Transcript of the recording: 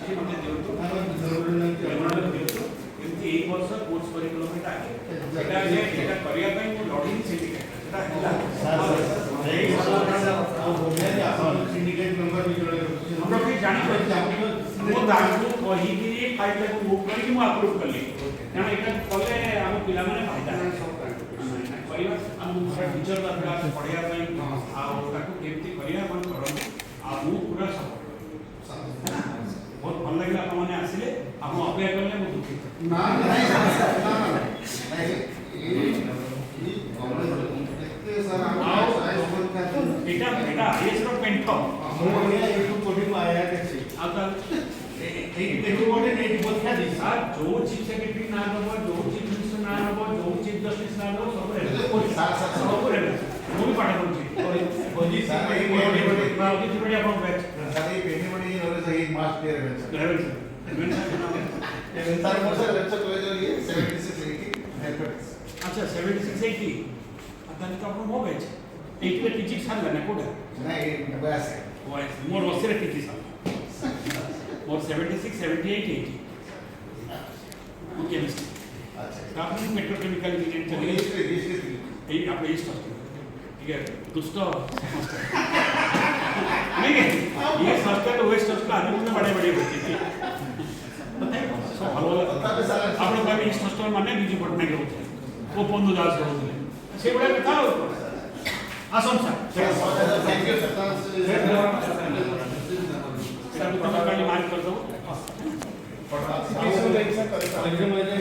ଚିଠି ମୋତେ ଦିଅନ୍ତୁ, ମେମୋରାଣ୍ଡମ୍ ଦିଅନ୍ତୁ, ଏମିତି ଏଇ ବର୍ଷ କୋର୍ସ କରିକୁଲମ୍ ଏଟା ଆଗେ ସେଟା ଯେ ଏଟା କରିବା ପାଇଁ ମୁଁ ଲଢ଼ିନି ସିଣ୍ଡିକେଟ୍, ସେଟା ହେଲା। ସିଣ୍ଡିକେଟ୍ ମେମ୍ବର ବି ଜଣେ। ମୁଁ ରଖି ଜାଣିପାରୁଛି। ମୁଁ ତାଙ୍କୁ କହିକିରି ଫାଇଲଟାକୁ ମୁଭ୍ କରିକି ମୁଁ ଆପ୍ରୁଭ୍ କଲି, କାରଣ ଏଇଟା କଲେ ଆମ ପିଲାମାନେ ଫାଇଦା କରିବା। ଆମକୁ ଟିଚର ଦରକାର ପଢ଼ିବା ପାଇଁ, ଆଉ ତାକୁ କେମିତି କରିବା ଆପଣ କରନ୍ତୁ, ଆଉ ମୁଁ ପୁରା ସପୋର୍ଟ ହେଲା। ବହୁତ ଭଲ ଲାଗିଲା ଆପଣମାନେ ଆସିଲେ। ଆପଣ ଅପେକ୍ଷା କଲେ, ମୁଁ ଦୁଃଖିତ। ନା ନା ନା ନା, ଏଇ ଗଭର୍ଣ୍ଣମେଣ୍ଟ କେତେ ସାର୍ ଆମ ସାଇନ୍ସ ପରୀକ୍ଷା। ଏଇଟା ଆଇଏଏସ୍ ର ପେଣ୍ଠ। ମୁଁ ବଢ଼ିଆ ଏଇଠୁ ପଢି ମୁଁ ଆଇଆଇଟି ଅଛି। ଆଉ ତାହେଲେ ଏଇଠି ଦେଖୁ ଗୋଟେ ଏଇଠି ପରୀକ୍ଷା ଦେଇଛି। ସାର୍, ଯୋଉ ଚିଫ୍ ସେକ୍ରେଟାରୀ ନାଁ ନେବ, ଯୋଉ ଚିଫ୍ ମିନିଷ୍ଟର ନାଁ ନେବ, ଯୋଉ ଚିଫ୍ ଜଷ୍ଟିସ୍ ନାଁ ନେବ, ସବୁ ରେଭେନ୍ସା, ସାର୍ ସାର୍ ସବୁ ରେଭେନ୍ସା। ମୁଁ ବି ପାଠ ପଢୁଛି। ସାର୍, ଏଇ ଅଜିତ ତ୍ରିପାଠୀ ଆପଣଙ୍କ ବ୍ୟାଚ୍। ସାର୍, ଏଇ ପେନିମଣି ନଲେଜ ଏଇ ମାଷ୍ଟ ବି ରେଭେନ୍ସା। Ravenshaw, Ravenshaw. ସାର୍, ମୋର ସାର୍ ରେଭେନ୍ସା କଲେଜ ଇଏ 76 80 ମ୍ୟାଥମେଟିକ୍ସ। ଆଚ୍ଛା, 76 80। ଆଉ ତାହେଲେ ତ ଆପଣ ମୋ ବ୍ୟାଚ୍। 80ରେ ଫିଜିକ୍ସ ସାରିଲା ନା କୋଉଟା? ନାଇଁ, 82। ମୋର 80ରେ ଫିଜିକ୍ସ ସାରିଲା। ମୋର 76, 78, 80। ମୁଁ କେମିଷ୍ଟ୍ରି। ତାପରେ ମୁଁ ପେଟ୍ରୋକେମିକାଲ ଇଞ୍ଜିନିୟରିଂ ଚାଲିଗଲି। History history. ଏଇ ଆପଣ ଇଷ୍ଟ ହଷ୍ଟେଲ ଟିକେ ଦୁଷ୍ଟ ସମସ୍ତେ ନାଇଁ କି? ଇଏ ହଷ୍ଟେଲ, ୱେଷ୍ଟ ହଷ୍ଟେଲ ଆଜି ପର୍ଯ୍ୟନ୍ତ ବାଡ଼ିଆ ବାଡ଼ିଆ ହଉଛି। ତଥାପି ସବୁ ଭଲ ଭଲ। ତଥାପି ସାର୍ ଆପଣ କହିବେ ଇଷ୍ଟ ହଷ୍ଟେଲ ମାନେ ବିଜୁ ପଟ୍ଟନାୟକ ରହୁଥିଲେ, ଗୋପବନ୍ଧୁ ଦାସ ରହୁଥିଲେ, ସେଇଭଳିଆ କଥା। ଆଉ କଣ? ଆସନ୍ତୁ sir. Thank you sir. ସେଟା ତମେ କାଲି ମାର୍କ କରିଦେବ। ମଝିରେ ମଝିରେ।